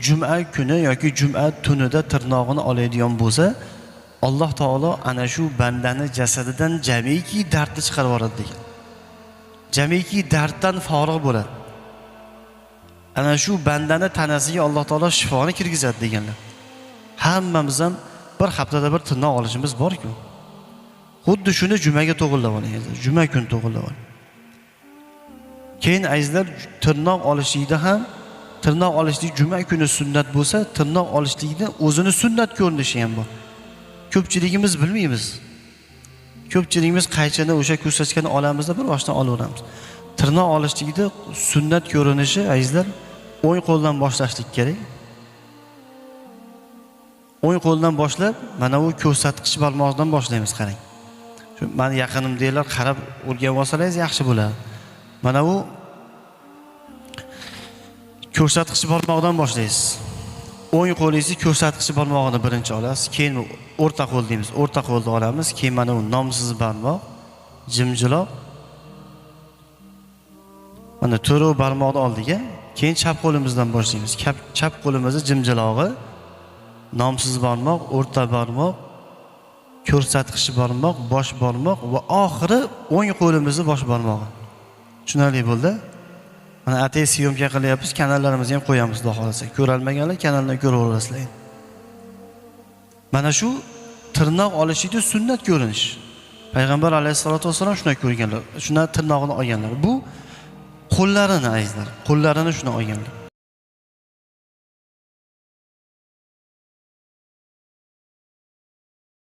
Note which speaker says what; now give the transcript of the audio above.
Speaker 1: juma kuni yoki juma tunida tirnog'ini oladigan bo'lsa, Alloh taolo ana shu bandani jasadidan jamiki dardni chiqarib yuboradi degan. Jamiki darddan forig' bo'ladi. Ana shu bandani tanasiga Alloh taolo shifoni kirgizadi deganlar. Hammamiz ham bir haftada bir tirnoq olishimiz bor-ku. Xuddi shuni jumaga to'g'rilab oling, juma kuni to'g'rilab oling. Keyin azizlar, tirnoq olishlikda ham, tirnoq olishlik juma kuni sunnat bo'lsa, tirnoq olishlikda o'zini sunnat ko'rinishi ham bor. Ko'pchiligimiz bilmaymiz. Ko'pchiligimiz qaychini o'sha ko'rsatgani olamizda bir boshdan olaveramiz. Tirnoq olishlikda sunnat ko'rinishi azizlar, o'ng qo'ldan boshlashlik kerak. O'ng qo'ldan boshlab, mana bu ko'rsatkich barmoqdan boshlaymiz, qarang. Shu meni yaqinimdagilar qarab o'rganib olsangiz yaxshi bo'ladi. Mana bu ko'rsatkich barmoqdan boshlaysiz. O'ng qo'lingizni ko'rsatkich barmog'ini birinchi olasiz, keyin o'rta qo'l deymiz, o'rta qo'lni olamiz, keyin mana bu nomsiz barmoq, jimjiloq. Mana to'rov barmoqni oldik, keyin chap qo'limizdan boshlaymiz. Chap qo'limizni jimjilog'i, nomsiz barmoq, o'rta barmoq, ko'rsatkich barmoq, bosh barmoq va oxiri o'ng qo'limizni bosh barmog'i. Tushunarli bo'ldi? Mana atay syomka qilyapmiz, kanallarimizni ham qo'yamiz, xudo xolasa. Ko'rolmaganlar kanaldan ko'raverasizlar. Mana shu tirnoq olishlikda sunnat ko'rinish. Payg'ambar alayhissalatu vassalom shunday ko'rganlar, shunday tirnog'ini olganlar. Bu qo'llarini azizlar, qo'llarini shuni olganlar.